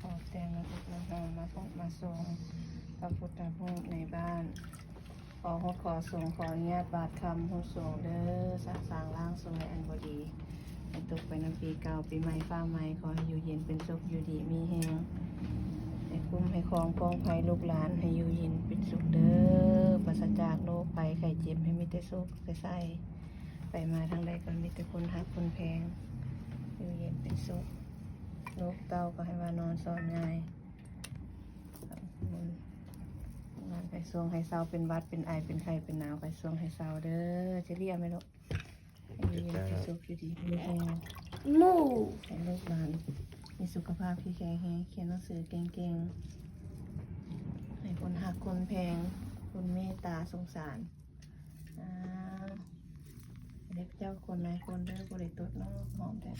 ຂອແຕ່ງນ້ຳອົບນ້ຳຫອມມາພົບມາຊົງພະພຸດທະຮູບໃນບ້ານ. ຂໍຫົດຂໍສົງ ຂໍອະນຸຍາດບາດຄຳຮຸດສົງເດີ ສະສາງລ້າງຊ່ວຍອັນບໍ່ດີ ໃຫ້ຕົກໄປນຳປີເກົ່າ ປີໃໝ່ຟ້າໃໝ່ ຂໍໃຫ້ຢູ່ເຢັນເປັນສຸກ ຢູ່ດີມີແຮງ ໃຫ້ຄຸ້ມໃຫ້ຄອງປ້ອງໄພລູກຫຼານ ໃຫ້ຢູ່ເຢັນເປັນສຸກເດີ ປາສະຈາກໂລກໄພໄຂ້ເຈັບ ໃຫ້ມີແຕ່ໂຊກແຕ່ໄຊ ໄປມາທາງໃດກໍມີແຕ່ຄົນຮັກຄົນແພງ ຢູ່ເຢັນເປັນສຸກ ລູກເຕົ້າກໍໃຫ້ວ່ານອນສອນງ່າຍ ໃຫ້ຊ່ວງໃຫ້ເຊົາ ເປັນຫວັດເປັນໄອເປັນໄຂ້ເປັນໜາວ ໃຫ້ຊ່ວງໃຫ້ເຊົາເດີ ເຈລຽແມ່ລູກ ຢູ່ເຢັນເປັນສຸກ ຢູ່ດີມີແຮງ ໝູ່ ໃຫ້ລູກຫຼານມີສຸຂະພາບທີ່ແຂງແຮງ ຮຽນໜັງສືເກັ່ງໆ ໃຫ້ຄົນຮັກຄົນແພງ ຄົນເມດຕາສົງສານ ອ່າ ເລັບເຈົ້າຄົນນາຍຄົນເດີ ບໍ່ໄດ້ຕົດເນາະ ຫອມແທ້.